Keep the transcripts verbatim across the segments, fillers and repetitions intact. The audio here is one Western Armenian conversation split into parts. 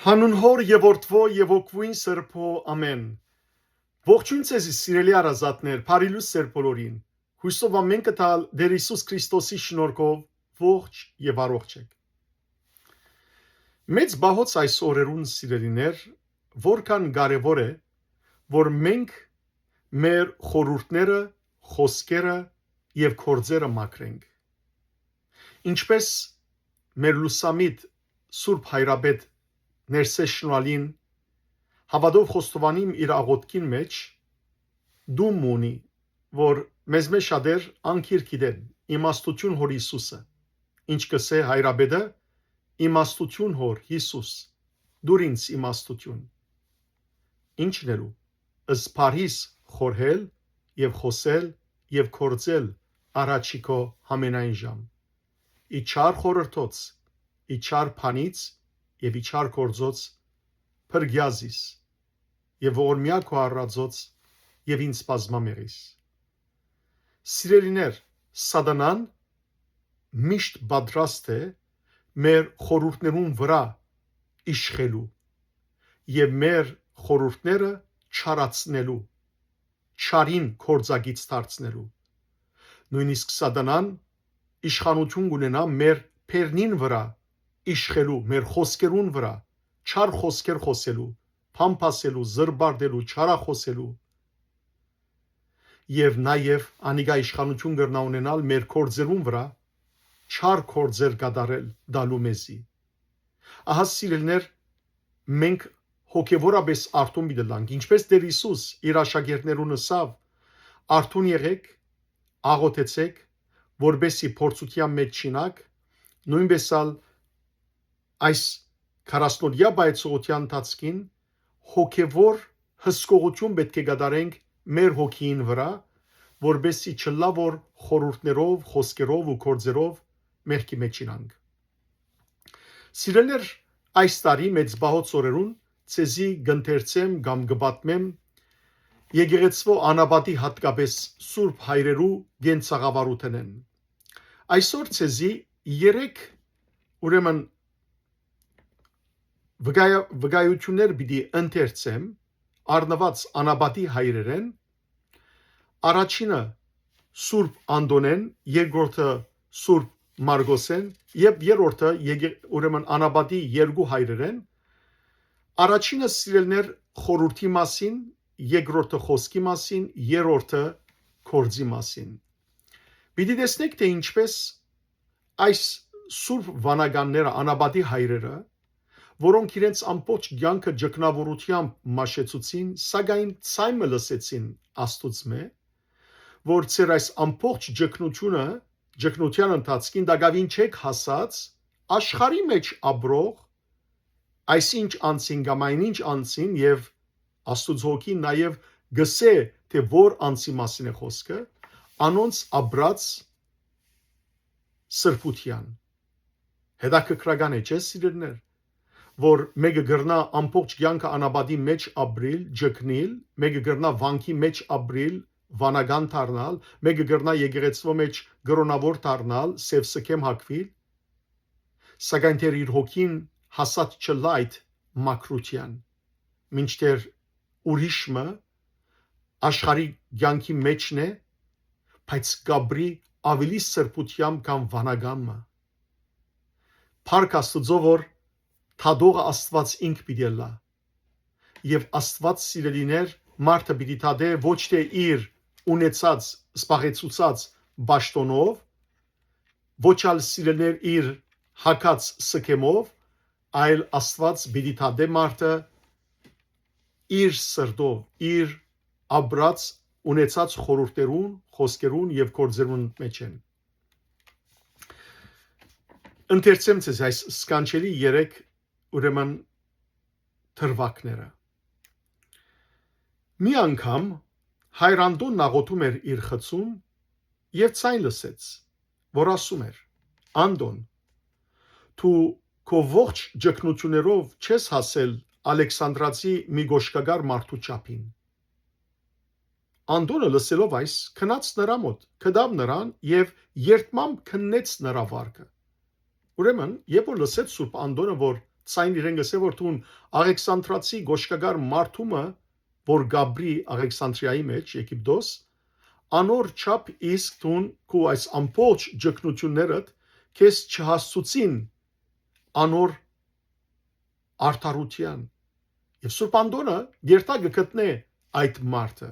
Հանուն Հօր եւ Որդւոյ եւ Հոգւոյն Սրբոյ, ամէն։ Ողջոյն ձեզի, սիրելի հարազատներ, բարի լուսեր բոլորին։ Յոյսով ամէնքը տալ Տէր Յիսուս Քրիստոսի շնորհքով ողջ եւ առողջ եք։ Մեծ պահոց այս օրերուն, սիրելիներ, որքան կարեւոր է, որ մենք մեր խորհուրդները, խօսքերը եւ գործերը մաքրենք։ Ինչպէս մեր լուսամիտ Սուրբ Հայրապետ Ներսէս Շնորհալին հաւատով խոստովանիմ իր աղօթքին մէջ, դու մունի, որ մեզմէ շատեր անկիր գիտեն իմաստութիւն Հօր Յիսուսը։ Ինչ կ'ըսէ Հայրապետը, իմաստութիւն Հօր Յիսուս, դուր ինձ իմաստութիւն։ Ի՞նչ ընելու, զբարիս խորհել եւ խօսել եւ գործել առաջի քո համենայն ժամ։ Ի չար խորհրդոց, ի չար բանից եւ ի չար գործոց փրկեա զիս, եւ ողորմեա քո առածոց եւ ինձ բազմամեղիս։ Սիրելիներ, սատանան միշտ պատրաստ է մեր խորհուրդներուն վրայ իշխելու եւ մեր խորհուրդները չարացնելու, չարին գործակից դարձնելու։ Նոյնիսկ սատանան իշխանութիւն կ'ունենայ մեր բերնին վրայ իշխելու, մեր խօսքերուն վրայ, չար խօսքեր խօսելու, փամփասելու, զրպարտելու, չարախօսելու։ Եւ նաեւ անիկա իշխանութիւն կրնայ ունենալ մեր գործերուն վրայ, չար գործեր կատարել տալու մեզի։ Ահա, սիրելիներ, մենք հոգեվորապէս արթուն պիտի ըլլանք, ինչպէս Տէր Յիսուս իր աշակերտներուն ըսաւ. «Արթուն եղէք, աղօթեցէք, որպէսզի փորձութեան մէջ չիյնաք», նոյնպէս ալ այս քառասնօրեայ պայծողութեան ընթացքին հոգեվոր հսկողութիւն պէտք է կատարենք մեր հոգիին վրայ, որպէսզի չըլլայ որ խորհուրդներով, խօսքերով ու գործերով մեղքի մէջ իյնանք։ Սիրելիներ, այս տարի Մեծ Պահոց օրերուն ձեզի կ'ընթերցեմ կամ կը պատմեմ եկեղեցւոյ անապատի, յատկապէս սուրբ հայրերու կենցաղավարութենէն։ Այսօր ձեզի երեք, ուրեմն, վկայ-, վկայութիւններ պիտի ընթերցեմ, առնուած անապատի հայրերէն, առաջինը Սուրբ Անտոնէն, երկրորդը Սուրբ Մարգոսէն եւ երրորդը եկե-, ուրեմն անապատի երկու հայրերէն, առաջինը, սիրելիներ, խորհուրդի մասին, երկրորդը խօսքի մասին, երրորդը գործի մասին։ Պիտի տեսնենք, թէ ինչպէս այս սուրբ վանականները, անապատի հայրերը, որոնք իրենց ամբողջ կեանքը ճգնաւորութեամբ մաշեցուցին, սակայն ցայմը լսեցին Աստուծմէ, որ ձեր այս ամբողջ ճգնութիւնը, ճգնութեան ընթացքին տակաւին չեք հասած, աշխարհի մէջ ապրող այսինչ անձին կամ այնինչ անձին, եւ Աստուծոյ հոգին նաեւ կ'ըսէ, թէ որ անձի մասին է խօսքը, անոնց ապրած սրբութեան։ Հետաքրքրական է, չէ՞, սիրելիներ, որ մէկը կրնայ ամբողջ կեանքը անապատի մէջ ապրիլ, ճգնիլ, մէկը կրնայ վանքի մէջ ապրիլ, վանական դառնալ, մէկը կրնայ եկեղեցւոյ մէջ կրօնաւոր դառնալ, սեւ սքեմ հագուիլ, սակայն դեռ իր հոգին հասած չըլլայ այդ մաքրութեան, մինչդեռ ուրիշ մը աշխարհի կեանքի մէջն է, բայց կ'ապրի աւելի սրբութեամբ քան վանական մը։ Փառք Աստուծոյ, որ դատողը Աստուած ինք պիտի ըլլայ։ Եւ Աստուած, սիրելիներ, մարդը պիտի դատէ ոչ թէ իր ունեցած, զբաղեցուցած պաշտօնով, ոչ ալ, սիրելիներ, իր հագած սքեմով, այլ Աստուած պիտի դատէ մարդը իր սրտով, իր ապրած, ունեցած խորհուրդներուն, խօսքերուն եւ գործերուն մէջէն։ Ընթերցեմ ձեզ այս սքանչելի երեք, ուրեմն, դրուագները։ Մի անգամ հայր Անտոնն աղօթում էր իր խցում եւ ձայն լսեց, որ ասում էր. «Անտոն, դու քո ողջ ճգնութիւներով չես հասել Ալեքսանդրացի մի կոշկակար մարդու չափին»։ Անտոնը, լսելով այս, գնաց նրա մօտ, գտաւ նրան եւ երդմամբ քննեց նրա վարկը։ Ուրեմն, երբ որ լսեց Սուրբ Անտոնը, որ ցայն իրեն կ'ըսէ որ դուն աղեքսանտրացի կոշկակար մարդումը, որ կ'ապրի Աղեքսանտրիայի մէջ, Եգիպտոս, անոր չափ իսկ դուն քու այս ամբողջ ճգնութիւններդ քեզ չհասցուցին անոր արդարութեան։ Եւ Սուրբ Անդոնը գերտայ կը գտնէ այդ մարդը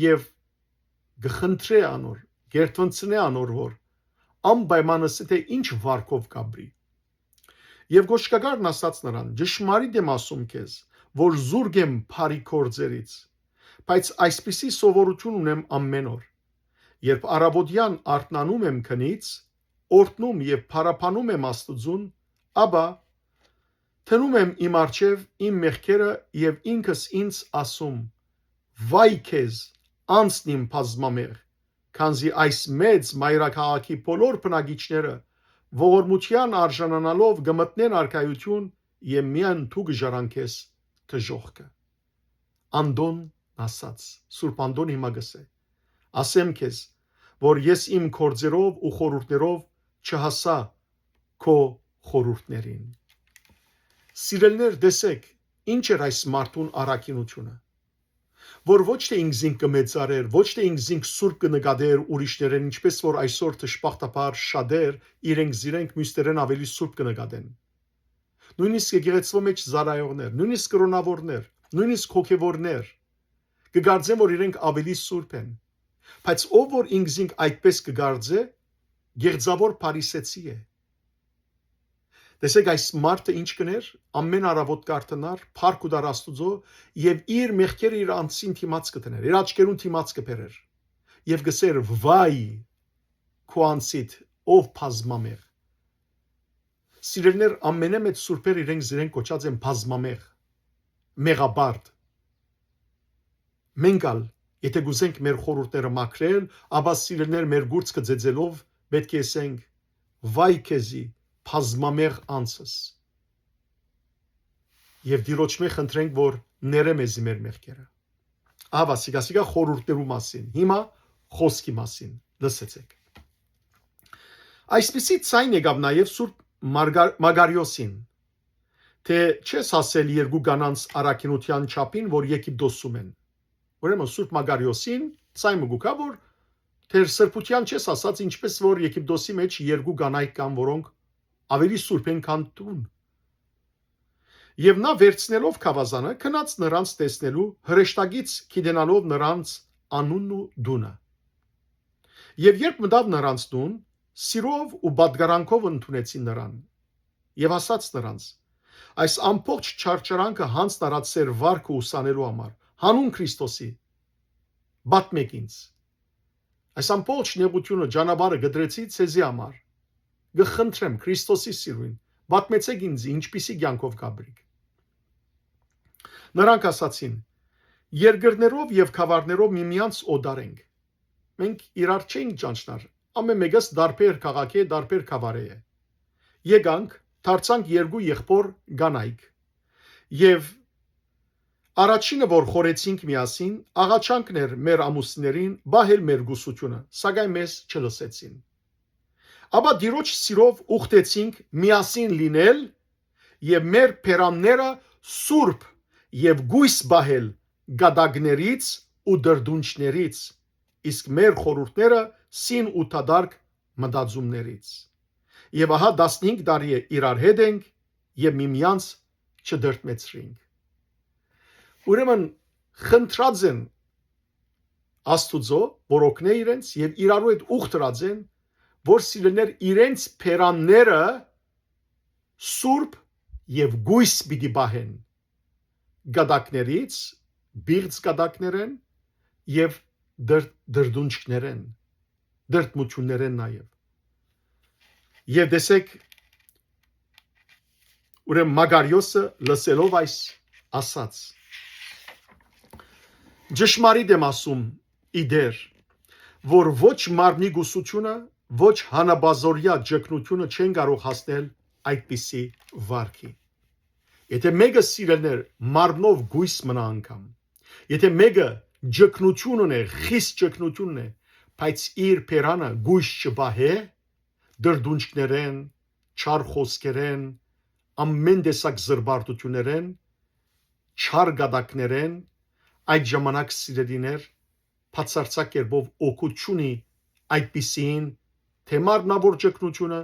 եւ կը խնդրէ անոր, կ'երդմնցնէ անոր, որ անպայման ըսէ թէ ինչ վարկով կ'ապրի։ Եւ կոշկակարն ասաց նրան. «Ճշմարիտ եմ ասում քեզ, որ զուրկ եմ բարի գործերից, բայց այսպիսի սովորութիւն ունեմ ամէն օր. երբ առաւօտեան արթնանում եմ քնից, օրհնում եւ փառաբանում եմ Աստուծուն, ապա դնում եմ իմ առջեւ իմ մեղքերը եւ ինքս ինձ ասում. "Վայ քեզ, անձն իմ բազմամեղ, քանզի այս մեծ մայրաքաղաքի բոլոր բնակիչները ողորմութեան արժանանալով կը մտնեն արքայութիւն եւ միայն դու կը ժառանգես դժոխքը"։ Անդոն ասաց, Սուրբ Անդոն հիմա կ'ըսէ. "Ասեմ քեզ, որ ես իմ գործերով ու խորհուրդներով չհասայ քո խորհուրդներին"։ Սիրելիներ, տեսէք, ինչ էր այս մարդուն առաքինութիւնը, որ ոչ թէ ինքզինք կը մեծարէր, ոչ թէ ինքզինք սուրբ կը նկատէր ուրիշներէն, ինչպէս որ այսօր դժբախտաբար շատեր իրենք զիրենք միւսներէն աւելի սուրբ կը նկատեն։ Նոյնիսկ եկեղեցւոյ մէջ ծառայողներ, նոյնիսկ կրօնաւորներ, նոյնիսկ հոգեւորներ կը կարծեն որ իրենք աւելի սուրբ են, բայց ով որ ինքզինք այդպէս կը կարծէ, գեղձաւոր փարիսեցի է։ Տեսեք, այս մարդը ինչ կ'ընէր, ամէն առաւօտ կ'արթնար, փառք կու տար Աստուծոյ եւ իր մեղքերը իր անձին դիմաց կը դնէր, իր աչքերուն դիմաց կը բերէր եւ կ'ըսէր. "Վայ քու անձիդ, ով բազմամեղ"։ Սիրելիներ, ամենէ մեծ սուրբեր իրենք զիրենք կոչած են բազմամեղ, մեղաբարդ։ Մենք ալ, եթէ կ'ուզենք մեր խորհուրդները մաքրել, ապա, սիրելիներ, մեր կուրծքը ծեծելով պէտք է ըսենք. "Վայ քեզի, բազմամեղ անձս"։ Եւ Տիրոջմէ խնդրենք որ ներէ մեզի մեր մեղքերը։ Ահա, սիկա-սիկա խորհուրդներու մասին, հիմա խոսքի մասին, լսեցեք։ Այսպիսի ձայն եկաւ նաեւ Սուրբ Մարգար-, Մագարիոսին, թէ չես հասել երկու կանանց առաքինութեան չափին, որ Եգիպտոսում են։ Ուրեմն Սուրբ Մագարիոսին ձայն մը կու գայ, որ թեր սրբութեան չես հասած, ինչպէս որ Եգիպտոսի մէջ երկու կանայք կան, որոնք աւելի սուրբ են, քան դուն։ Եւ նա վերցնելով գաւազանը, գնաց նրանց տեսնելու, հրեշտակից գիտենալով նրանց անունն ու տունը։ Եւ երբ մտաւ նրանց տուն, սիրով ու պատկարանքով ընդունեցին նրան։ Եւ ասաց նրանց. "Այս ամբողջ չարչարանքը յանձն առած ձեր վարկը ուսանելու համար, հանուն Քրիստոսի, պատմէք ինձ"։ Այս ամբողջ նեղութիւնը, ճանապարհը կտրեցի ձեզի համար։ Կը խնդրեմ Քրիստոսի սիրոյն, պատմեցէք ինձ, ինչպիսի կեանքով կ'ապրիք։ Նրանք ասացին. "Երկրներով եւ գաւառներով միմյանց օտար ենք։ Մենք իրար չենք ճանչնար, ամէն մէկս տարբեր քաղաքի է, տարբեր գաւարէ է։ Եկանք, դարձանք երկու եղբոր կանայք։ Եւ առաջինը, որ խորեցինք միասին, աղաչանքն էր մեր ամուսիններին պահել մեր գուսությունը, սակայն մեզ չլսեցին։ Ապա Տիրոջ սիրով ուխտեցինք միասին լինել եւ մեր բերանները սուրբ եւ կոյս պահել կատակներից ու դրդունչներից, իսկ մեր խորհուրդները սին ու դատարկ մտածումներից։ Եւ ահա տասնհինգ տարի է իրար հետ ենք եւ միմյանց չդրդմեցրինք"։ Ուրեմն խնդրած են Աստուծոյ, որ օգնէ իրենց, եւ իրարու հետ ուխտրած են, որ, սիրելիներ, իրենց բերանները սուրբ եւ կոյս պիտի պահեն կատակներից, պիղծ կատակներեն եւ դր-, դրդունչքներեն, դրդմութիւններեն նաեւ։ Եւ տեսեք, ուրեմն Մագարիոսը լսելով այս, ասաց. "Ճշմարիտ եմ ասում, ի դեր, որ ոչ մարմնի գուսությունը, ոչ հանապազօրեայ ճգնությունը չեն կարող հասնել այդպիսի վարկի"։ Եթէ մէկը, սիրելիներ, մարմնով կոյս մնայ անգամ, եթէ մէկը ճգնութիւն ունէ, խիստ ճգնութիւն ունէ, բայց իր բերանը կոյս չպահէ, դրդունչքներէն, չար խօսքերէն, ամեն տեսակ զրպարտութիւններէն, չար կատակներէն, այդ ժամանակ սիրելիներ բացարձակ կերպով օգուտ չունի այդպիսին թէ մարմնաւոր ճգնութիւնը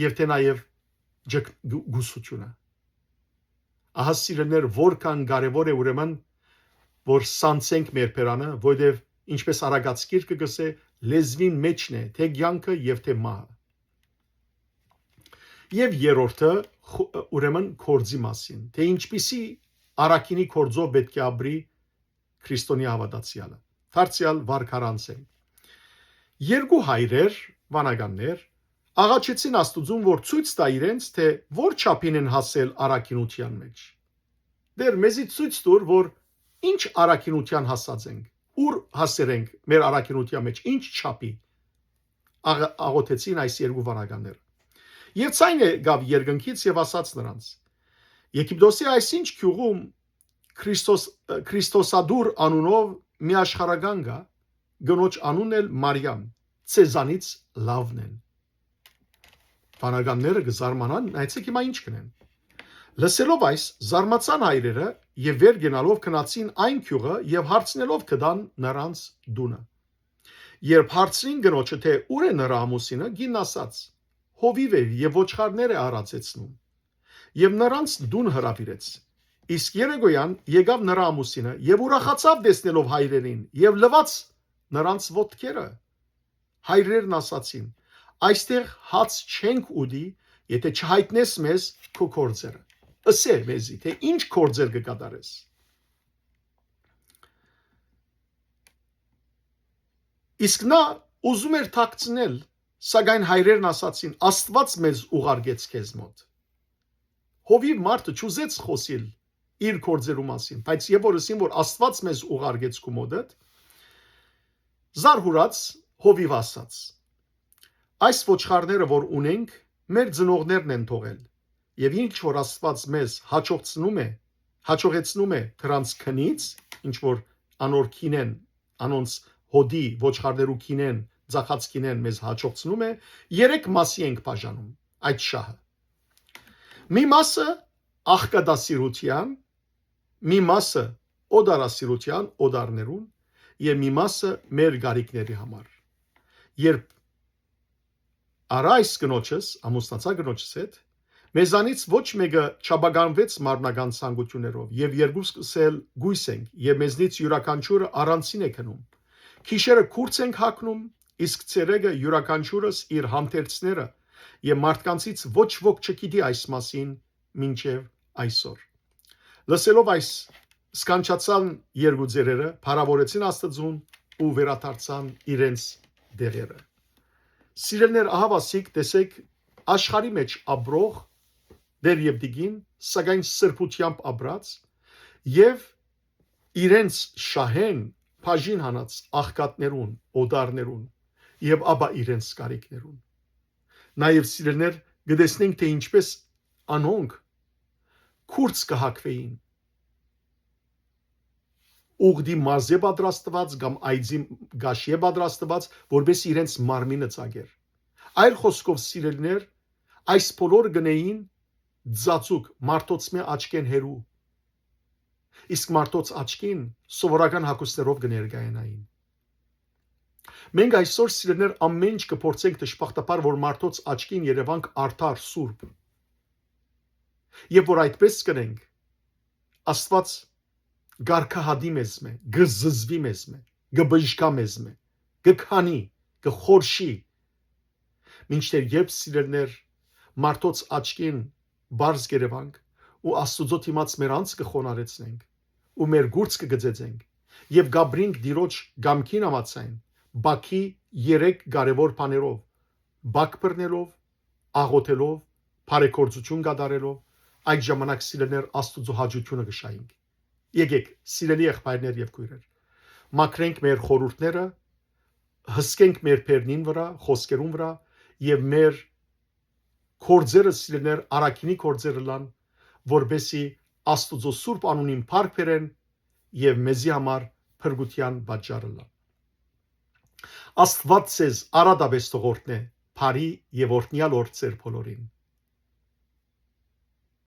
եւ թէ նաեւ ճգ-, գ-, գուսութիւնը։ Ահա սիրելիներ, որքան կարեւոր է ուրեմն, որ սանցենք մեր բերանը, որովհետեւ, ինչպես Արագած գիրքը կ'ըսէ, լեզուին մէջն է թէ կեանքը եւ թէ մահը։ Եւ երրորդը, խո-, ուրեմն, գործի մասին, թէ ինչպիսի առաքինի գործով պէտք է ապրի քրիստոնեայ հաւատացեալը։ Դարձեալ վարկարանցէն։ Երկու հայրեր, վանականներ, աղաչեցին Աստուծուն, որ ցոյց տայ իրենց, թէ որ չափին են հասել առաքինութեան մէջ։ Տէր, մեզի ցոյց տուր, որ ինչ առաքինութեան հասած ենք, ուր հասեր ենք մեր առաքինութեան մէջ, ինչ չափի։ Աղ-, աղոթեցին այս երկու վանականները։ Եւ ցայնը գաւ երկնքից եւ ասաց նրանց. «Եգիպտոսի այսինչ գիւղում Քրիստոս-, Քրիստոսադուր անունով մի աշխարհական կայ, կնոջ անունն էլ Մարիամ, ձեզանից լաւն են»։ Վանականները կը զարմանան, նայեցեք հիմա ինչ կ'ընեն։ Լսելով այս, զարմացան հայրերը եւ վեր գնալով գնացին այն գիւղը եւ հարցնելով գտան նրանց տունը։ Երբ հարցնին կնոջը, թէ ո՞ւր է նրա ամուսինը, կինն ասաց. «Հովիւ է եւ ոչխարներ է արածեցնում»։ Եւ նրանց տուն հրաւիրեց։ Իսկ երեկոյան եկաւ նրա ամուսինը եւ ուրախացաւ տեսնելով հայրերին եւ լուաց նրանց ոտքերը։ Հայրերն ասացին. «Այստեղ հաց չենք ուտի, եթէ չյայտնես մեզ քու գործերը։ Ըսէ մեզի, թէ ինչ գործեր կը կատարես»։ Իսկ նա ուզում էր թաքցնել, սակայն հայրերն ասացին. «Աստուած մեզ ուղարկեց քեզ մօտ»։ Հովիւ մարդը չուզեց խօսիլ իր գործերու մասին, բայց երբ որ ըսին, որ Աստուած մեզ ուղարկեց քու մօտդ, զարհուրած Հովիվ ասաց. «Այս ոչխարները որ ունենք, մեր ծնողներն են թողել, եւ ինչ որ Աստուած մեզ հաջողցնում է, հաջողեցնում է դրանց քնից, ինչ որ անոր քինեն, անոնց հօդի ոչխարներու քինեն, ծախած քինեն մեզ հաջողցնում է, երեք մասի ենք բաժանում այդ շահը։ Մի մասը աղքատասիրութեան, մի մասը օտարասիրութեան օտարներուն եւ մի մասը մեր գարիքների համար։ Երբ առա այս կնոջս, ամուսնացա կնոջս հետ, մեզանից ոչ մեկը չապականվեց մարմնական ցանկութիւններով եւ երկուսս էլ կոյս ենք եւ մեզնից իւրաքանչիւրը առանձին է գնում։ Գիշերը կուրս ենք հագնում, իսկ ցերեկը իւրաքանչիւրս իր հանդերձները եւ մարդկանցից ոչ ոք չգիտի այս մասին մինչեւ այսօր»։ Լսելով այս, սքանչացան երկու ծերերը, փառաւորեցին Աստուծուն ու վերադարձան իրենց դեղերը։ Սիրելիներ, ահավասիկ, տեսեք, աշխարհի մէջ ապրող դեր եւ դիգին, սակայն սրբութեամբ ապրած եւ իրենց շահեն բաժին հանած աղքատներուն, օտարներուն եւ ապա իրենց կարիքներուն։ Նաեւ, սիրելիներ, կը տեսնենք, թէ ինչպես անոնք կուրս կը հագուէին, ուղղի մարզէ պատրաստուած կամ այծի կաշիէ պատրաստուած, որպէս իրենց մարմինը ծակեր։ Այլ խօսքով, սիրելիներ, այս բոլորը կ'ընէին ծածուկ, մարդոց մէ աչքէն հեռու։ Իսկ մարդոց աչքին սովորական հագուստներով կը ներկայանային։ Մենք այսօր, սիրելիներ, ամեն ինչ կը փորձենք դժբախտաբար, որ մարդոց աչքին երեւանք արդար, սուրբ։ Եւ որ այդպես կ'ընենք, Աստուած կ'արգահատի մեզ մէ, կը զզուի մեզ մէ, կը բժկայ մեզ մէ, կը քանի, կը խորշի, մինչդեռ երբ, սիրելիներ, մարդոց աչքին պարզ կ'երեւանք ու Աստուծոյ դիմաց մեր անձը կը խոնարհեցնենք ու մեր կուրծքը կը ծեծենք եւ կ'ապրինք Տիրոջ կամքին համաձայն, բակի երեք կարեւոր բաներով՝ բակ բռնելով, աղոթելով, բարեգործութիւն կատարելով, այդ ժամանակ, սիրելիներ, Աստուծոյ հաճութիւնը կը շահենք։ Եկեք, սիրելի եղբայրներ եւ քոյրեր, մաքրենք մեր խորհուրդները, հսկենք մեր բերնին վրայ, խօսքերուն վրայ եւ մեր գործերը, սիրելիներ, առաքինի գործեր ըլլան, որպեսզի Աստուծոյ սուրբ անունին փառք բերեն եւ մեզի համար փրկութեան պատճառ ըլլան։ Աստուած ձեզ արատապէս թող օրհնէ, բարի եւ օրհնեալ օր ձեր բոլորին։